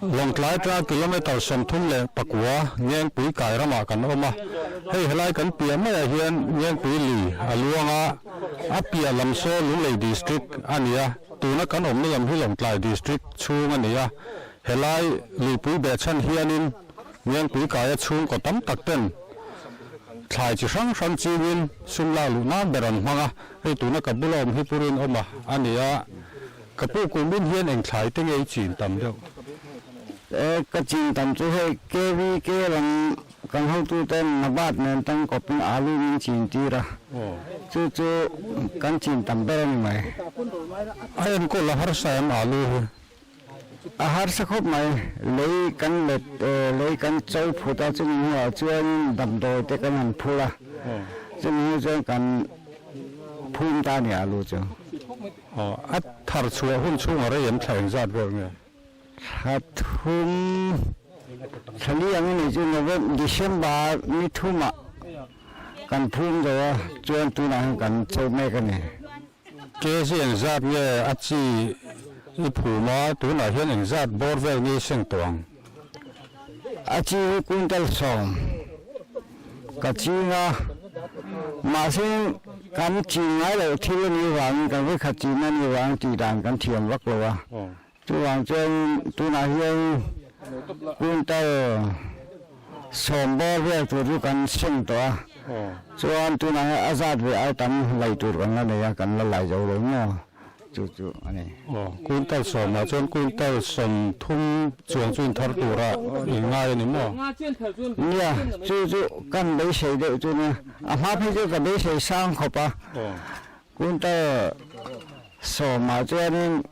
Lawngtlai tlang kilometre 34 Ngengpui kai ramah kan awm a, hei helai kan piah maiah hian Ngengpui lui a luang a, a piah lam saw Lunglei District a ni a, tuna kan awmna lam hi Lawngtlai District chhung a ni a, helai luipui behchhan hianin Ngengpui kaia chhungkaw tam tak ten thlai chi hrang hrang chingin sum lak luh nan ber an hmang a, hei tuna ka bula awm hi Pu Rinawma a ni a. Ka pu kum in hian eng thlai te nge i chin tam deuh? E, ka chin tam chu hei KVK lam kan hotu ten Nabat nen tang kawp in alu min chin tir a, chu chu kan chin tam ber a ni mai. A enkawl a harsa em alu hi? A harsa khawp mai, lei kan let lei kan cho phut a, chumi hnuah chuan damdawi te kan han phur a, chumi hnu chuan kan phum ta a ni alu chu. Aw, a thar chhuah hun chhunga rei an thla engzat vel nge? Thla thum, thla li ang a nih chu November, December ni thumah kan phum zo a, chuan tunah hian kan cho mek a ni. Kg engzat nge a chi i phum a, tunah hian engzat bawr vel nge i seng tawh ang? A chi hi quintal 10 ka ching a, mahse kan chin ngai loh thil a nih vangin kan vekhat chin a nih vangin tih dan kan thiam vak lo a, chuvang chuan tunah hian quintal 10 bawr vel tur chu kan seng tawh a, chuan tunah hian a zat ve ai tam lei tur kan la nei a, kan la lai zo lo maw. Chu chu a ni. Aw, quintal 10 ah chuan quintal 30 chuang chu inthar tura in ngai a ni maw? Nia, chu chu kan beisei deuh chu nia. A hma phei chu ka beisei sang khawp a. Quintal 10 ah chuanin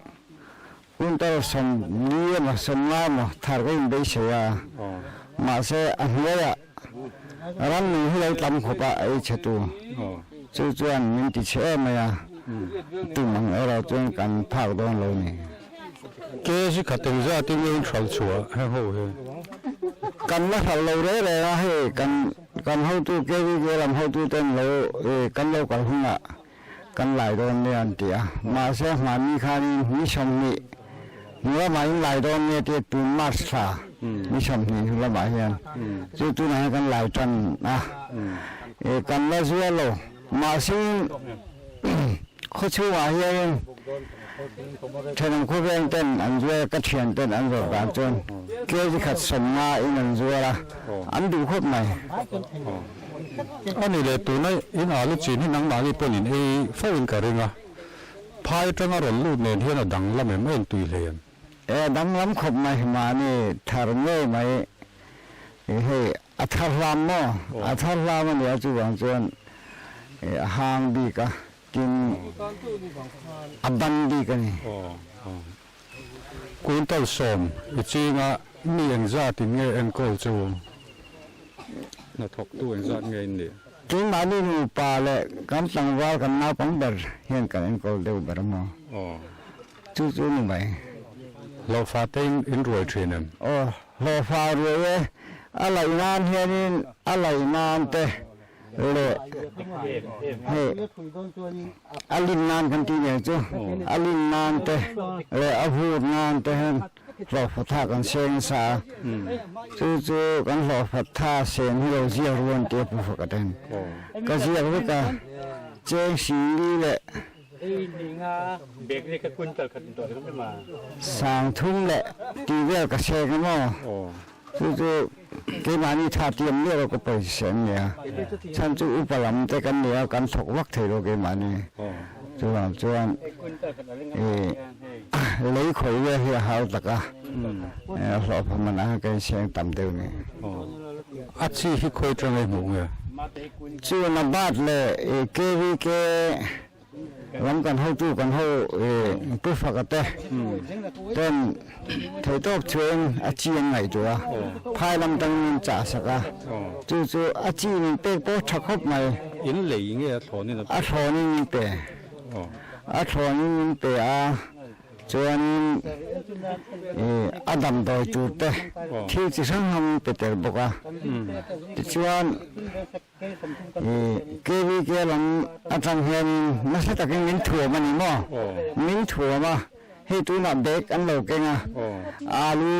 quintal 40 emaw 50 emaw thar ka inbeisei a. Mahse a hnuaiah Ramnung hi lo tam khawp a ei chhe tu chu chuan min ti chhe em mai a, tum ang erawh chuan kan phak dawn lo ni. Kg khat engzat in nge in hralh chhuah heng ho hi? Kan la hralh lo reng reng a, hei kan kan hotu KVK lam hotu ten lo kan lo kal hunah kan lai dawn nia an ti a, mahse hmanni khanin ni 20 hnu lamah in lai dawn nia tia tun March thla ni 20 hnu lamah hian chu tunah hian kan lai tan a, kan la zual lo mahse khaw chhungah hianin thenawm khawveng ten an zual a, ka thian ten an zawrh dan chuan kg khat 50 in an zual a, an duh khawp mai. A ni leh tuna in alu chin hi nangmahni pawn in ei fo in ka ring a, phai atanga rawn lut nen hian a danglam em a intui hle em? E a danglam khawp mai mahni thar ngei mai i hei a thar hlam maw a thar hlam a nia chuvang chuan a hang bik a tin a ban bik a ni. Quintal 10 i chinga mi engzat in nge enkawl chu hnathawktu engzat nge in nih? Keimahni nupa leh kan tlangval kan naupang ber hian kan enkawl deuh ber a maw? Chu chu ni mai. Hlawhfa te in in ruai thin em? Aw, hlawhfa ruai e. A laih nan hianin a laih nan te leh hei a lin nan kan tih nen chu a lin nan te leh a vur nan te hian hlawhfa tha kan seng nasa a, chu chu kan hlawhfa tha sen hi lo ziak ruan tia pu faka ten ka ziak vek a, cheng singli leh 3000 leh tih vel ka seng a maw. Chu chu keimahni tha tiam miah lo ka pawisa an nia. Chhan chu upa lam te kan nia kan thawk vak thei lo keimahni. Chuvang chuan i lei khawih vel hi a hau tak a, hlawhfa man ah ka inseng tam deuh ni. A chi hi khawi tang ei hmuh nge? Chu Nabat leh KVK Ram kan hotu kan ho Pu Faka te ten theihtawp chuan a chi an ngaihtuah a, phai lam tangin an chah sak a, chu chu a chi min pek pawh tha khawp mai. In lei nge a thlawnin a pe? A thlawnin min pe. A thlawnin min pe a. Chuanin ih a damdawi tur te thil chi hrang hrang pe tel bawk a. Tichuan ih KVK lam atang hianin nasa takin min thuam a ni maw? Min thuam a, hei tunah bag an lo keng a, alu.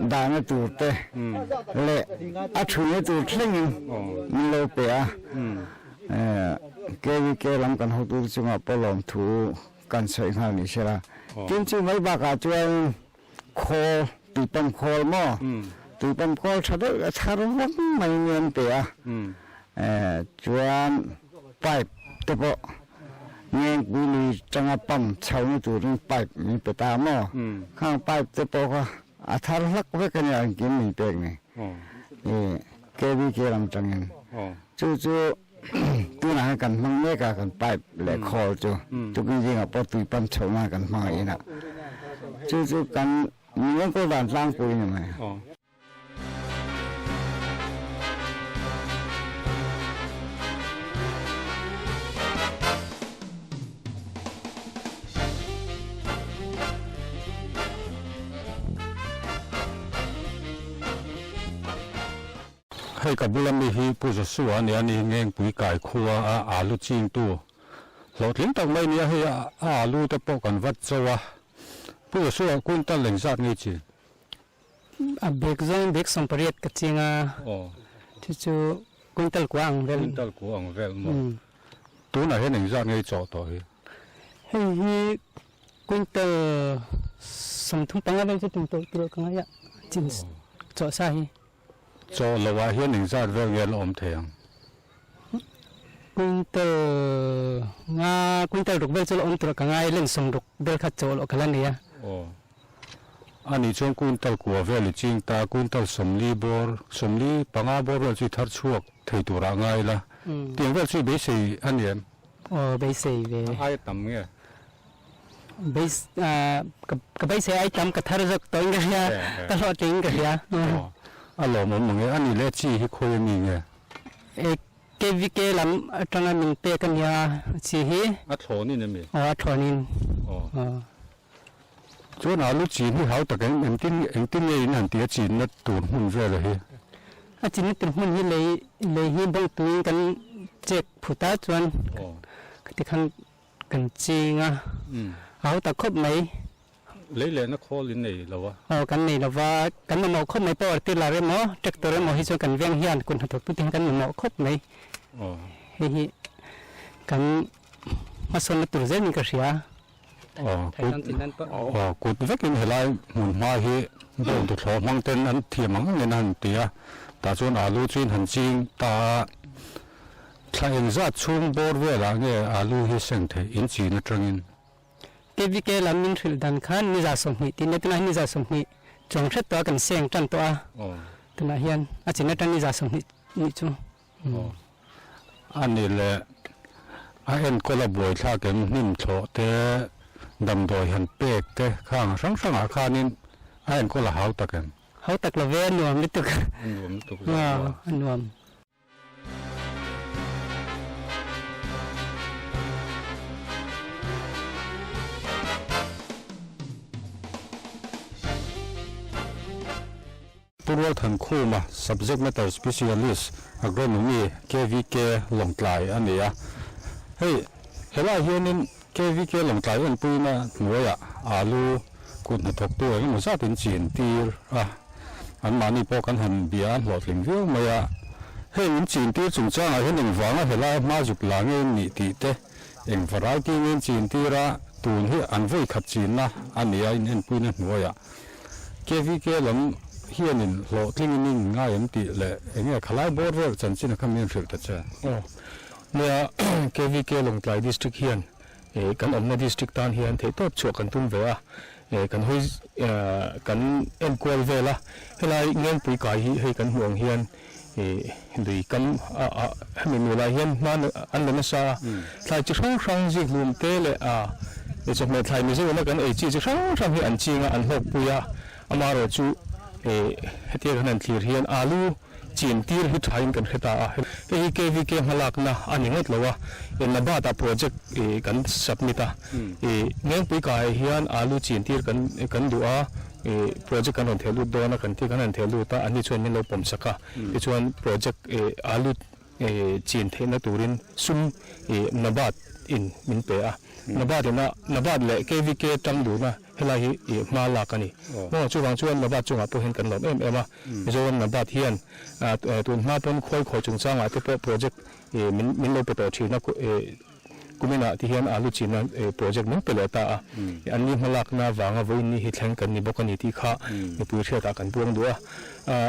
dahna tur te leh a thuina tur thlengin min lo pe a. KVK lam kan hotu te chungah pawh lawmthu kan sawi nghal ni sela. Tin chu mai bakah chuan khawl, tuipam khawl maw? Tuipam khawl tha deuh a thar vak mai in an pe a. Chuan pipe te pawh Ngengpui lui tanga pump chhohna turin pipe min pe ta maw? Khang pipe te pawh kha a thar hlak vek a nia engkim min pek ni. KVK lam tangin. Chu chu tunah hian kan hmang mek a kan pipe leh khawl chu tukin zingah pawh tui pump chhohna kan hmang a inah. Chu chu kan min enkawl dan tlangpui a ni mai. Hei ka bula mi hi Pu Joshua a nia ni Ngengpui kai khua a alu chingtu hlawhtling tak mai nia hei a alu te pawh kan vat chauh a Pu Joshua quintal engzat nge chin? A bag zawng bag 80 ka ching a, chu chu quintal kua ang vel. Quintal kua ang vel maw? Tunah hian engzat nge i chawh tawh hi? Hei hi quintal 35 vel chu tum tawh tur ka ngai a, chin chawh sa hi. Chawh loh ah hian engzat vel nge la awm thei ang? Quintal nga quintal ruk vel chu la awm tur ka ngai len 60 vel kha chawh loh ka la nei a. Aw. A nih chuan quintal kua vel i ching ta, quintal 40 bawr, 45 bawr vel chu i thar chhuak thei turah ngai la. Tiang vel chu i beisei a ni em? Aw beisei ve. A ai tam nge? Beis ka beisei ai tam ka thar zawk tawhin ka hria, ka hlawhtling ka hria. Aw a lawmawm ang e, a nih leh chi hi khawi a mi nge? E KVK lam atanga min pek a nia chi hi. A thlawnin em i? Aw a thlawnin. Aw. Chuan alu chin hi hau tak em engtin engtin nge in han ti a chinna tur hmun vel a hi? A chinna tur hmun hi lei lei hi bawngtuin kan chek phut a chuan tikhan Kan ching a, a ho tak khawp mai. Lei lehna khawl in nei lo a. Aw kan nei lo va, kan mamawh khawp mai power tiller emaw tractor emaw hi chuan kan veng hian kut hnathawktute hian kan mamawh khawp mai. Hei hi kan hmasawnna tur zelin ka hria. Aw kut aw kut vekin helai hmun hma hi bawng tuthlawh hmang ten an thiam ang angin a han ti a, tah chuan alu chu in han ching ta a. Thla engzat chhung bawr velah nge alu hi seng theih in chin atangin? KVK lam min hrilh dan khan ni 20 tih nia tunah hian ni 20 chuang hret tawh a kan seng tan tawh a, tunah hian a chin atang ni 20 nih chu. A ni leh a enkawl a buaithlak em hnim thlawh te damdawi han pek te khang hrang hrangah khanin a enkawl a hau tak em? Hau tak lo ve a nuam lutuk. A nuam lutuk zawk a nuam. Pu Rualthankhuma, Subject Matter Specialist, Agronomy, KVK, Lawngtlai a ni a. Hei, helaiah hianin KVK Lawngtlai enpuina hnuaiah alu kut hnathawktu eng emaw zatin chin tir a, anmahni pawh kan han bia a hlawhtling viau mai a. Heng in chin tir chungchangah hian engvanga helai hma zuk la nge nih tih te, eng variety nge in chin tir a, tun hi an vawi khat chinna a ni a in enpuina hnuaiah. KVK lam hianin hlawhtlingin in ngai em tih leh enge khalai bawr vel chanchin a kha min hrilh ta che. Aw, nia KVK Lawngtlai District hian Kan awmna district tan hian theihtawp chhuah kan tum ve a, kan hawi kan enkual vel a, helai Ngengpui kai hi hei kan hmuh ang hian lui kam hemi mulah hian hman an la nasa a, thlai chi hrang hrang zikhlum te leh chawhmeh thlai Mizoram a kan ei chi chi hrang hrang hi an ching a, an hlawkpui a, amaherawhchu hetia kan han thlir hian alu Chin tir hi thain kan hre ta a, hei hi KVK hmalakna a ni ngawt lo a, Nabat-ah project kan submit a, Ngengpui kai hian alu chin tir kan kan duh a, project kan rawn theh lut dawn a kan ti kan han theh lut a, anni chuan min lo pawm sak a, tichuan project alu chin theihna turin sum Nabat in min pe a, Nabat ina Nabat leh KVK tang duhna. Helai hi ih hma lak a ni. Maw chuvang chuan Nabat chungah pawh hian kan lawm em em a. Mizoram Nabat hian tun hma pawn khawi khawi chungchangah te pawh project ih min min lo pe tawh thin a ih kuminah ti hian alu chinna project min pe leh ta a. An ni hma lakna vanga vawiin ni hi thleng kan ni bawk a ni tih kha mipui hriatah kan puang duh a.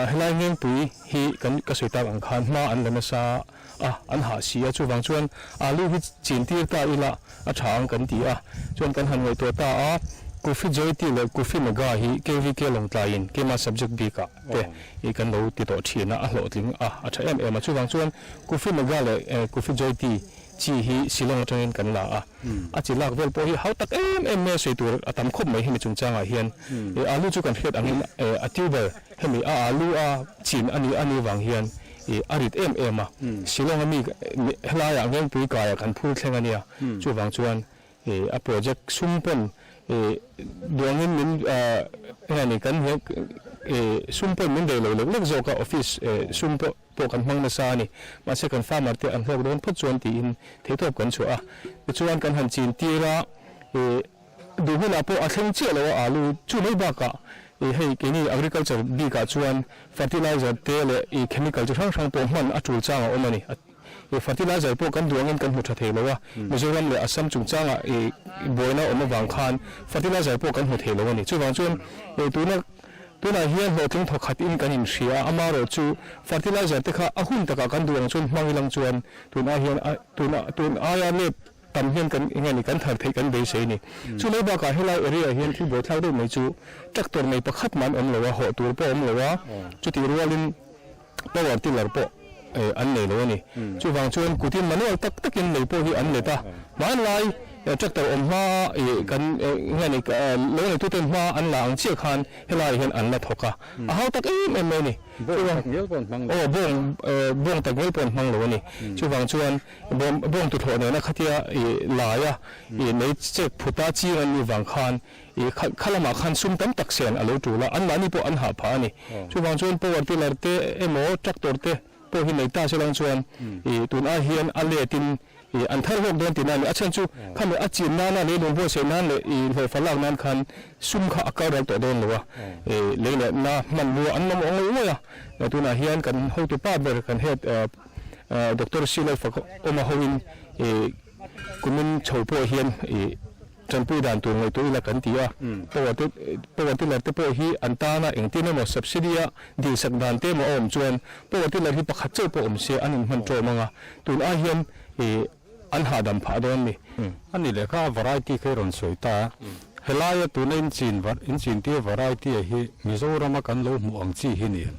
Helai Ngengpui hi kan ka sawi tak ang khan hma an la nasa a, an hah si a, chuvang chuan alu hi chin tir ta ila a tha ang kan ti a, chuan kan han ngaihtuah ta a, Kufi Joyti leh Kufi Mega hi KVK Lawngtlaiin keima subject bikah te i kan lo ti tawh thin a, a hlawhtling a, a tha em em a, chuvang chuan Kufi Mega leh Kufi Joyti chi hi Shillong atangin kan la a, a chi lak vel pawh hi hau tak em em mai a sawi tur a tam khawp mai hemi chungchangah hian alu chu kan hriat angin a tuber hemi a alu a chin a nih a nih vang hian Ih, a rit em em a. Shillong a mi helaiah Ngengpui kaiah kan phur thleng a nia. Chuvang chuan ih a project sum pawn ih duangin min eng a ni kan hian ih sum pawn min rei lo lek lek zawk a, office sum pawh pawh kan hmang nasa a ni. Mahse kan farmer te an hlawk dawn phawt chuan tiin theihtawp kan chhuah a. Tichuan kan han chin tir a, ih Duh hunah pawh a thleng chiah lo a alu chu mai bakah ih hei keini agriculture bikah chuan fertilizer te leh ih chemical chi hrang hrang pawh hman a tul chang a awm a ni. Ih fertilizer pawh kan duh angin kan hmu tha thei lo a, Mizoram leh Assam chungchangah ih buaina awm avang khan fertilizer pawh kan hmu thei lo a ni. Chuvang chuan ih tuna tunah hian hlawhtling thawkhat in kan inhria a, amaherawh chu fertilizer te kha a hun takah kan duh ang chuan hmang ilang chuan tun ai hian tun tun aia nep Tam hian kan eng nge ni kan thar theih kan beisei ni. Chu mai bakah helai area ah hian thil buaithlak deuh mai chu tractor nei pakhat mah an awm lo a, hawh tur pawh a awm lo a, chutih rualin power tiller pawh an nei lo a ni. Chuvang chuan kutin manual tak takin lei pawh hi an let a, hmanlai tractor awm hma a kan eng nge ni lo neituten hma an la ang chiah khan helai ah hian an la thawk a, a hau tak em em mai a ni. Bawng tak ngel pawh an hmang lo. Aw bawng bawng tak ngel pawh an hmang lo a ni. Chuvang chuan Bawng bawng tuthlawh nena khatia i laia i nei chek phuta ching an nih vang khan i kha kha lamah khan sum tam tak sen a lo tul a, anmahni pawh an hah phah a ni. Chuvang chuan power tiller te emaw tractor te pawh hi nei ta se lang chuan i tun ai hian a let in i an thar hlawk dawn tihna a ni. A chhan chu khami a chin nana leilung buatsaih nan leh i hlawhfa lak nan khan sum kha a kal ral tawh dawn lo a, i lei leh na hmanrua an mamawh ngawih ngawih a. Tunah hian kan hotu pa ber kan head Doctor Silai fak awm a hoin kumin chho pawh hian tanpui dan tur ngaihtuah ila kan ti a, power te power tiller te pawh hi an tana engtin emaw subsidy a dilsak dan te emaw a awm chuan power tiller hi pakhat chauh pawh awm se an inhman tawm ang a, tun ai hian an hahdam phah dawn ni. A ni leh kha a variety kha i rawn sawi ta a, helaia tuna inchin inchintir variety a hi Mizorama kan lo hmuh ang chi hi ni em?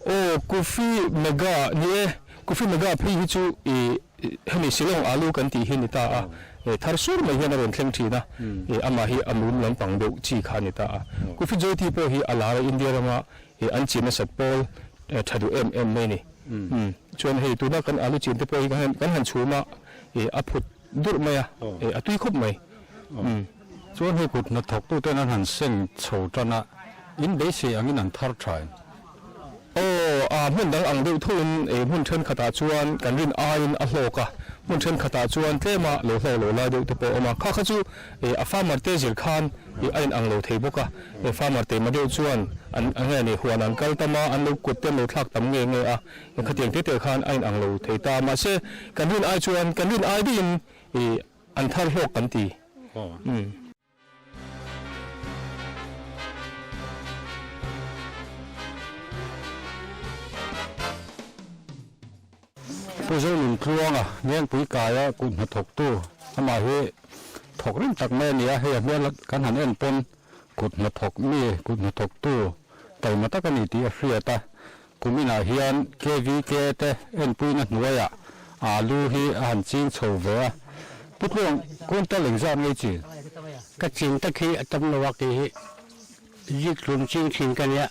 Aw Kufi Mega ni e, Kufi Mega phei hi chu i hemi Shillong alu kan tih hi ni ta a, thar sur mai hian a rawn thleng thin a, amah hi a mum lampang deuh chi kha a ni ta a. Kufi Jyoti pawh hi a lar a India rama an chin nasat pawl tha duh em em mai a ni. Chuan hei tuna kan alu chin te pawh hi kan han chhum a, a phut durh mai a, a tui khawp mai. Chuan hei kut hnathawk tuten an han seng chho tan a, in beisei angin an thar thain. Aw, a hmun dang ang deuh thoin hmun thenkhatah chuan kan rin aiin a hlawk a, hmun thenkhatah chuan tlema lo hlawk lo lai deuh te pawh a awm a, kha kha chu a farmer te zir khan a in ang lo thei bawk a, farmer te ma deuh chuan an nge ni huan an kal tam a, an lo kut te an lo thlak tam nge nge a, khatiang te te khan a in ang lo thei ta, mahse kan rin ai chuan kan rin ai deuhin an thar hlawk kan ti. Pu Zonun Tluanga Ngengpui kaia kut hnathawktu amah hi thawk rim tak mai a ni a, hei a hmel kan han en pawn kut hnathawk mi kut hnathawktu taima tak a ni tih a hriat a, kuminah hian KVK te enpuina hnuaiah alu hi a han ching chho ve a, Pu Tluang Kuntal engzat ngei chin? Ka chin tak hi a tam lo a kei hi zikhlum ching thin ka nia.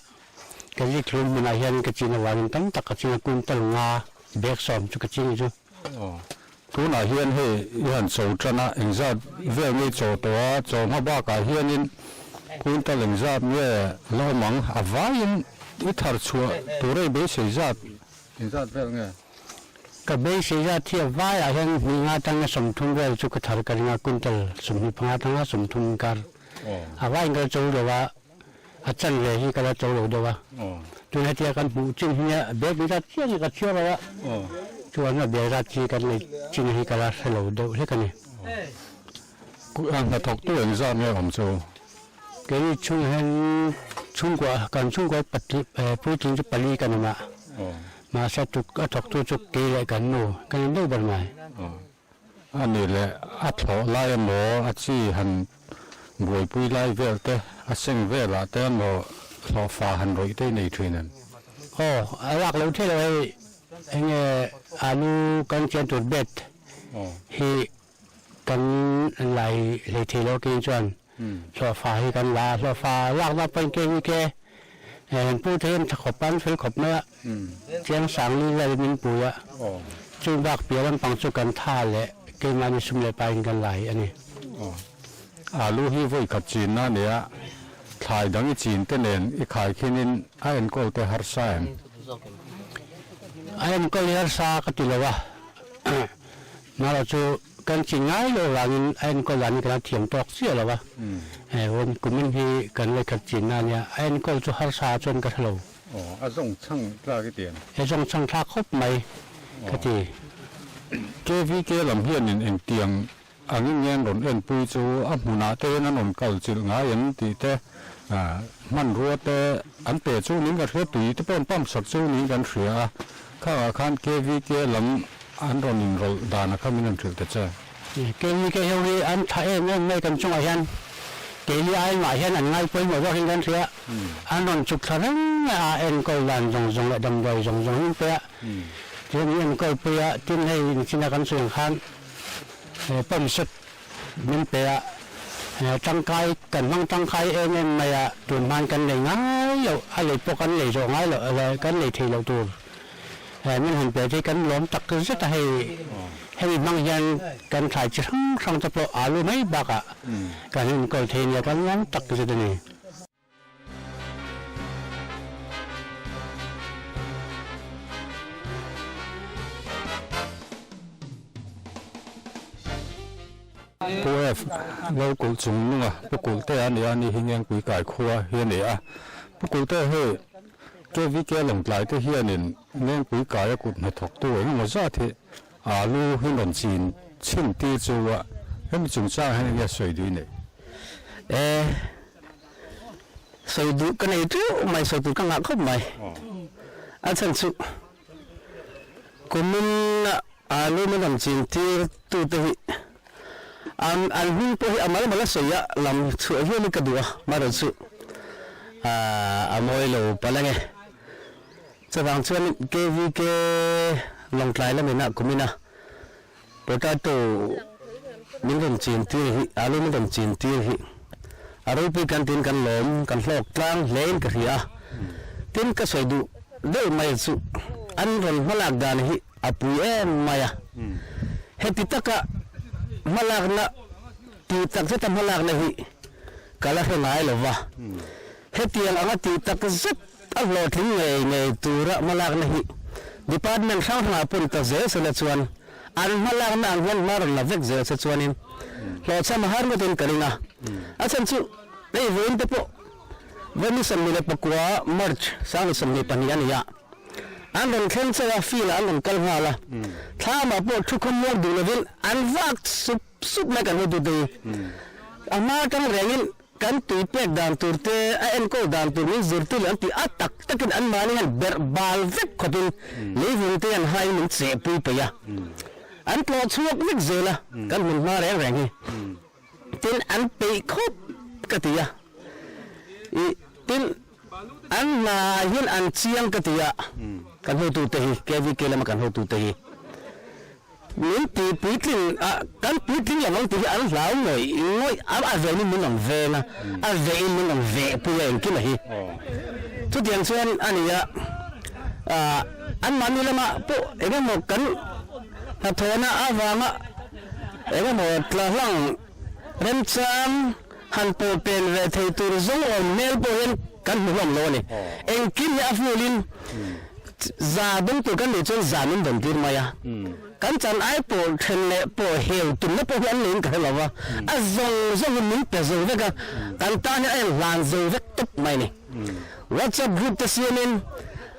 Ka zikhlum hmunah hian ka chin avangin tam tak ka ching a, kum tal nga bag sawm chu ka ching chu. Tunah hian hei i han cho tan a, engzat vel nge i cho tawh a, cho hma bakah hianin kum tal engzat nge la awm ang, a vaiin i thar chhuah tur a i beisei zat engzat vel nge? Ka beisei zat hi a vaiah hian hnih nga tanga 30 vel chu ka thar ka ring a, kum tal 25 tanga 30 inkar. A vaiin ka la cho lo a, a chanve hi ka la cho lo deuh a. Tun hetia kan hmuh chin hi nia bag zat chiah hi ka chhiar lo a, chuan a bag zat hi kan nei chin hi ka la hre lo deuh hlek a ni. Hnathawktu engzat nge awm chu? Keini chhung hian chhungkua kan chhungkua pahnih puitling chu pali kan awm a, mahse tuk a thawktu chu kei leh kan nu kan in deuh ber mai. A nih leh a thlawh lai emaw a chi han buaipui lai vel te a seng velah te emaw hlawhfa han rawih te i nei thin em? Aw, a lak lo thei lo hei enge alu kan chian tur bed hi Kan lai hlei thei lo keng chuan hlawhfa hi kan la a, hlawhfa lakna pawhin keng hi ke an pu thei an tha khawp a, an fel khawp mai a, chiang sang li vel min pui a, chung bak piah lampang chu kan tha leh keimahni sum leh pain kan la hi a ni. Alu hi vawi khat chinna a nia, thlai dang i chin te nen i khai khinin a enkawl te harsa em? A enkawl hi harsa ka ti lo a. Mahlo chu kan chin ngai loh vangin a enkawl dan hi kan la thiam tawk chiah lo a, vawiin kumin hi kan lehkhat chinna a nia, a enkawl chu harsa chuan ka hre lo. Aw, a zawng chhang tlak i ti em? A zawng chhang thlak khawp mai ka ti. KVK lam hianin engtiang angin nge an rawn enpui chu a hmunah te hian an rawn kal chilh ngai em tih te, hmanrua te an pe chu niin kan hria, tui te pawh an pump sak chu niin kan hria a, Khangah khan KVK lam an rawn inrawlh dan a kha min rawn hrilh ta che. KVK ho hi an tha em em mai kan chungah hian keini aimah hian an ngai pawimawh zawk in kan hria. An rawn chuk thla reng mai a, enkawl dan zawng zawng leh damdawi zawng zawng in pe a, tin an enkawl pui a, tin hei inchina kan sawi ang khan pump set Min pe a, tangkai kan hmang tangkai em em mai a, tun hman kan lei ngai loh, a lei pawh kan lei zawh ngai loh, kan lei thei loh tur min han pe te kan lawm tak zet a, hei hemi hmang hian kan thlai chi hrang hrang te pawh alu mai bakah kan enkawl thei nia kan lawm tak zet a ni. Pu F. Lo kulh chung nunga Pu Kulhte a ni a, ni hi Ngengpui kai khua hi a ni a. Pu Kulhte hei KVK Lawngtlai te hianin Ngengpui kai a kut hnathawktu engemaw zat hi Alu hi rawn chin chhin tir chu a, hemi chungchang hian enge sawi duh i neih? E, sawi duh ka nei teuh mai, sawi tur ka ngah khawp mai. A chhan chu kumin alu min rawn chin tir tute hi an an hming pawh hi a mal mal a sawi a, lam chhuah hial hi ka duh a, amaherawhchu chu a mawi lo palh ange. Chuvang chuan KVK Lawngtlai lamin ah kumin a potato min rawn chin tir hi, alu min rawn chin tir hi a ropui kan tiin kan lawm, kan hlawk tlang hle in ka hria a. Tin ka sawi duh deuh mai chu an rawn hmalak dan hi a pui em mai a. Heti taka hmalakna tih tak zeta hmalakna hi ka la hre ngai lo va. Hetiang anga tih tak zet A hlawhtling ngei ngei tura hmalakna hi Department hrang hrangah pawn ta zel sela chuan an hmalakna ang hian hma rawn la vek zel se chuanin hlawhchham a har ngawtin ka ring a. A chhan chu hei vawiin te pawh vawi 29 March 2022 a ni a, an rawn thleng chauh a, field ah an rawn kal nghal a, thlamah pawh thu khawmuak duh lovin an vak sup sup mai kan hotute hi a hma atang rengin Kan tui pek dan tur te, a enkawl dan tur min zirtir leh an tih a tak takin anmahni hian berh bal vek khawpin leivung te hian haiin min chehpui peih a, an tlawh chhuak vek zel a, kan hmun hma reng reng hi. Tin, an peih khawp ka ti a, ih tin an hna ah hian an chiang ka ti a, kan hotute hi, KVK lama kan hotute hi. Min ti puitling a, kan puitling lo ang tih hi an hlau ngawih ngawih a, a vein min rawn veng a, a vein min rawn veh pui a engkim a hi. Chutiang chuan a ni a, ah anmahni lamah pawh eng emaw kan hnathawhna avanga eng emaw tla hlang remchang han pawh pen ve thei tur zawng awm hmel pawh hian kan hmu hlawm lo a ni. Engkim hi a fulin. Za dawng tur kan nih chuan za min dawn tir mai a, kan chan ai pawh then leh pawh heu tumna pawh hi an neiin ka hre lo va, a zawng zawngin min pe zo vek a, kan tan hian a inhlan zo vek tawp mai a ni. WhatsApp group te siamin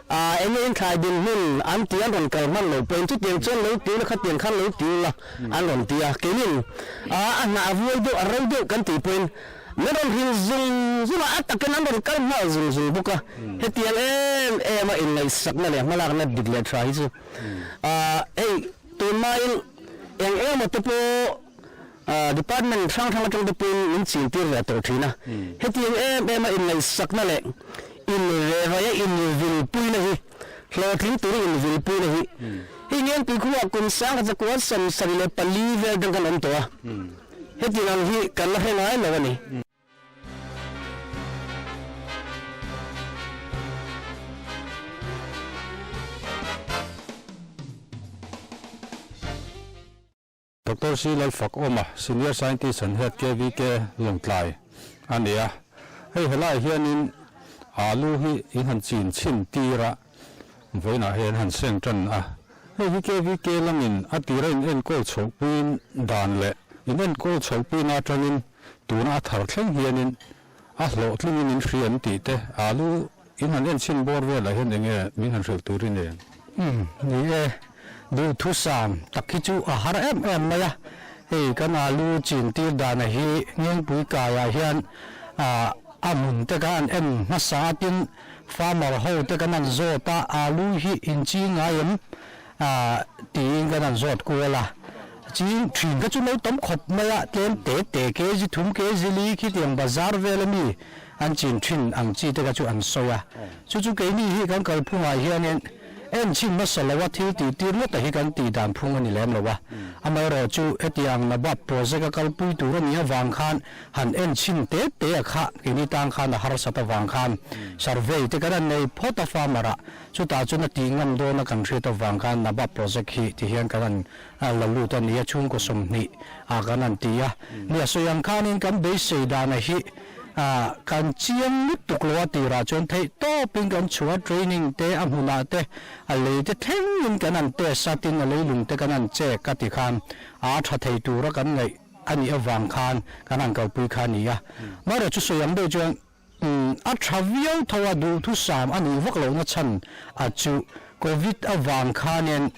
ah enge inthlai dinhmun an ti an rawn kal hman lo pawhin chutiang chuan lo tiu la khatiang khan lo tiu la an rawn ti a, keinin ah a hnah vuai deuh a ro deuh kan tih pawhin Min rawn hrilh zung zung a, a takin an rawn kal nghal zung zung bawk a. Hetiang em em a inngaihsakna leh hmalakna dik leh tha hi chu hei tunlaiin eng emaw te pawh department hrang hrang atang te pawhin min chintir ve tawh thin a. Hetiang em em a inngaihsakna leh inrehraia invilpuina hi hlawhtling turin invilpuina hi hei Ngengpui khuaah kum 1974 vel dang kan awm tawh a. Hetiang ang hi kan la hre ngai lo a ni. Doctor C Lalfakawma, Senior Scientist and Head KVK Lawngtlai a ni a. Hei helaiah hianin alu hi in han chin chhin tir a, vawiinah hian han seng tan a. Hei hi KVK lamin a tira in enkawl chhohpuiin dan leh in enkawl chhohpuina atangin tuna a thar thleng hianin a hlawhtlingin in hria an tih te alu in han enchhin bawr velah hian enge min han hrilh turin eng? Umm ni e, duhthusam tak hi chu a har em em mai a, hei kan alu chin tir dana hi Ngengpui kaiah hian ah a hmun te kha an en hmasa a tin Farmer ho te kan han zawt a, alu hi in ching ngai em? tiin kan han zawt kual a, ching thin kha chu lo tam khawp mai a, tlem te te kg thum kg li khitiang bazar vel ami an chin thin ang chi te kha chu an sawi a, chu chu keini hi kan kalphungah hianin en chhin hmasa lo a thil tih tir ngawt a hi kan tih dan phung a ni lem lo a, amaherawhchu hetiang Nabab project a kalpui tur a nih avang khan Han en chhin te te a kha, keini tang khan a harsat avang khan survey te kan han nei phawt a farmer ah, chutah chuan a tih ngam dawn a kan hriat avang khan Nabab project hi ti hian kan han la lut a ni a, chhungkaw 20 ah kan han ti a. Nia sawi ang khanin kan beisei dana hi kan chiang lutuk lo a tirah chuan theih tawpin kan chhuah a, training te a hmunah te a lei te thlengin kan han test a, tin a leilung te kan han check a ti khan a tha thei tura kan ngaih a nih avang khan kan han kalpui kha a ni a. Amaherawh chu sawi ang deuh chuan a tha viau tho a, duhthusam a nih vak lohna chhan a chu Covid avang khanin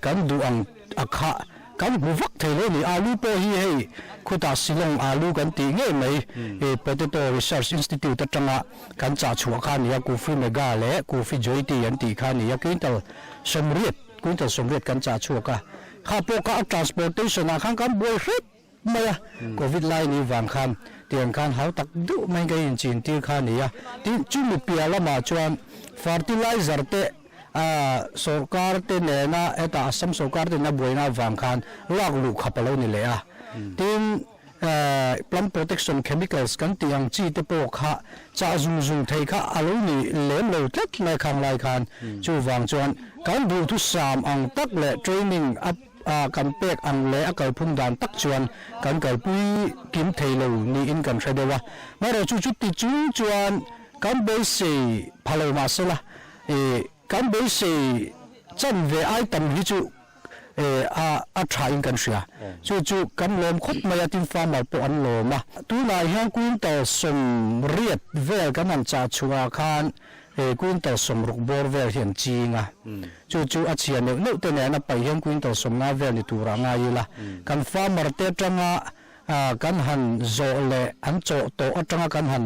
kan duh ang a kha kan hmu vak thei lo a ni. Alu pawh hi hei khutah Shillong alu kan tih ngei mai Potato Research Institute atanga kan chah chhuah kha a ni a, Kufi Mega leh Kufi Joyti an tih kha a ni a, quintal 80 quintal 80 kan chah chhuak a. Kha pawh kha a transportation ah khan kan buai hret mai a, Covid lai ni vang khan tiang khan hau tak deuh mai ka inchin tir kha a ni a. Tin, chumi piah lamah chuan fertilizer te sawrkar te nena hetah Assam sawrkar te nena buaina avang khan lak luh khap a lo ni leh a. Tin, Plant protection chemicals kan tih ang chi te pawh kha chah zung zung thei kha a lo ni lem lo tlat mai khang lai khan. Chuvang chuan kan duhthusam ang tak leh training a kan pek ang leh a kalphung dan tak chuan kan kalpui kim thei lo niin kan hre deuh a. Marawh chu chuti chung chuan kan beisei pha lo mahsela kan beisei chanve ai tam hi chu a a tha in kan hria. Chu chu kan lawm khawp mai a, tin farmer pawh an lawm a. Tunah hian quintal 80 vel kan han chah chhuah ah khan quintal 60 bawr vel hi an ching a. Chu chu a chhia neuh neuh te nen a paih hian quintal 50 vel ni turah ngai ila. Kan farmer te atanga kan han zawh leh an chawh tawh atanga kan han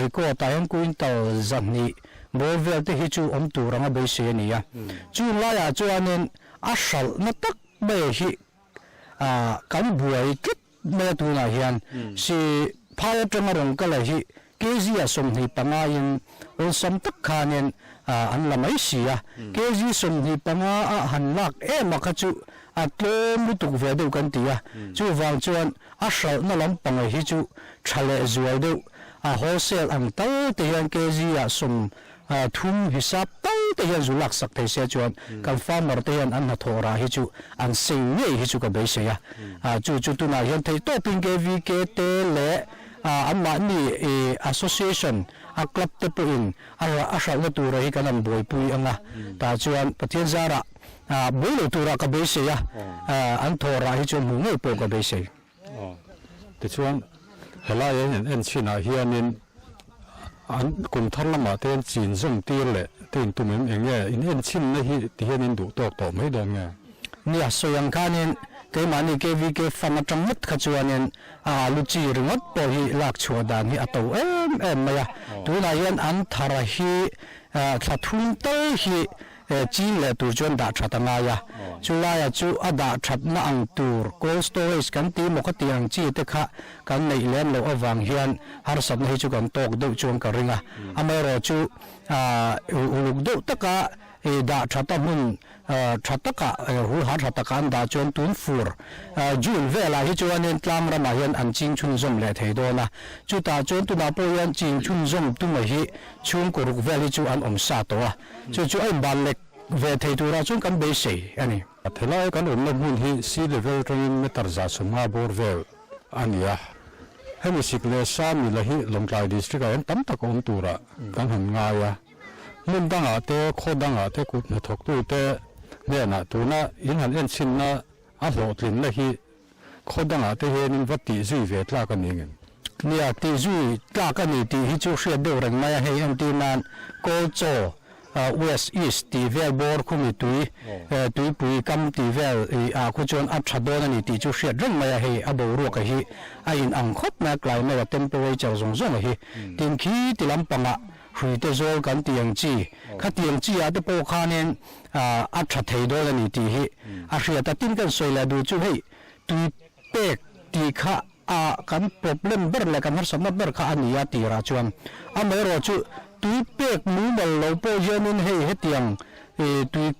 record ah hian quintal 200 bawr vel te hi chu awm tur anga beisei a ni a. Chung laiah chuanin a hralhna tak mai hi kan buai tlat mai a tunah hian si phai atanga rawn kal hi kg ah 25 in awlsam tak khanin an la mai si a. Kg 25 a han lak em a kha chu a tlawm lutuk ve deuh kan ti a. Chuvang chuan a hralhna lampang hi chu tha leh zual deuh a wholesale ang tal te hian kg ah 30 hisap tal te hian zu lak sak thei se chuan kan farmer te hian an hnathawh rah hi chu an seng ngei hi chu ka beisei a. Chu chu tunah hian theihtawpin KVK te leh anmahni association. A club te pawhin a a hralhna tura hi kan han buaipui ang a, tah chuan Pathian zarah buai lo turah ka beisei a, an thawh rah hi chuan hmuh ngei pawh ka beisei. Tichuan, helai a in en chinah hianin an kum thar lamah te hian chin zawm tir leh te in tum em eng nge in en chinna hi ti hian in duh tawk tawh mai dawn nge? Nia, sawi ang khanin keimahni KVK fund atang ngawt kha chuanin a alu chi ringawt pawh hi lak chhuah dan hi a to em em mai a. Tunah hian an thar hi thla thum tal hi ching leh tur chuan dah that a ngai a. Chulaiah chu a dah thatna ang tur cold storage kan tih maw ka tih ang chi te kha kan neih lem loh avang hian harsatna hi chu kan tawk deuh chuan ka ring a. Amaherawhchu uluk deuh taka dah that a hmun tha taka hul har tha taka an dah chuan tun fur June velah hi chuanin tlang ramah hian an ching chhunzawm leh thei dawn a. Chutah chuan tunah pawh hian ching chhunzawm tuma hi chhungkaw ruk vel hi chu an awm sa tawh a. Chu chu a inban lek ve thei turah chuan kan beisei a ni. Helai kan awmna hmun hi sea level atangin meter 150 bawr vel a ni a. Hemi sik leh sa mila hi Lawngtlai District ah hian tam tak awm turah kan han ngai a. Hmun dangah te, khaw dangah te kut hnathawktute hnenah tuna in han enchhinna a hlawhtlinna hi khaw dangah te hianin va tih zui ve tlak a ni ngem? Nia, tih zui tlak a ni tih hi chu hriat deuh reng mai a, hei entir nan Kawlchaw, West, East tih vel bawr khumi tui, tuipui kam tih vel ah khu chuan a tha dawn a ni tih chu hriat reng mai a, hei a boruak a hi a in ang khawp mai a, climate a temperature zawng zawng a hi. Tin khi ti lampangah Hruite zawl kan tih ang chi, khatiang chi ah te pawh khanin a tha thei dawn a ni tih hi a hriat a. Tin kan sawi leh duh chu hei tui pek tih kha a kan problem ber leh kan harsatna ber kha a ni a tirah chuan. Amaherawh chu tui pek mumal lo pawh hianin hei hetiang tui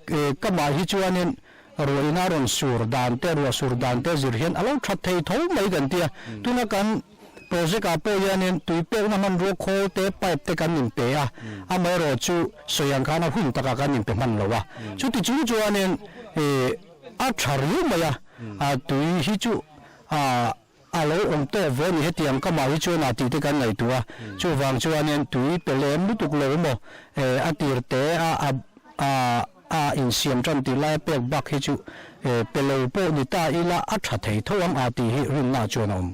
kamah hi chuanin ruah ina rawn sur dan te, ruah sur dan te zir hian a lo that thei tho mai kan ti a. Tuna kan Project ah pawh hianin tui pekna hmanrua khawl te, pipe te kan inpe a, amaherawh chu sawi ang khan a hun takah kan inpe hman lo a. Chuti chung chuanin a tha riau mai a, a tui hi chu a a lo awm tawk ve a ni hetiang ka mah hi chuan a tih te kan ngaihtuah a. Chuvang chuanin tui pe lem lutuk lo maw a tir te a a a insiam tan tih laia pek bak hi chu pe lo pawh ni ta ila a tha thei tho ang a tih hi rinna chuan a awm.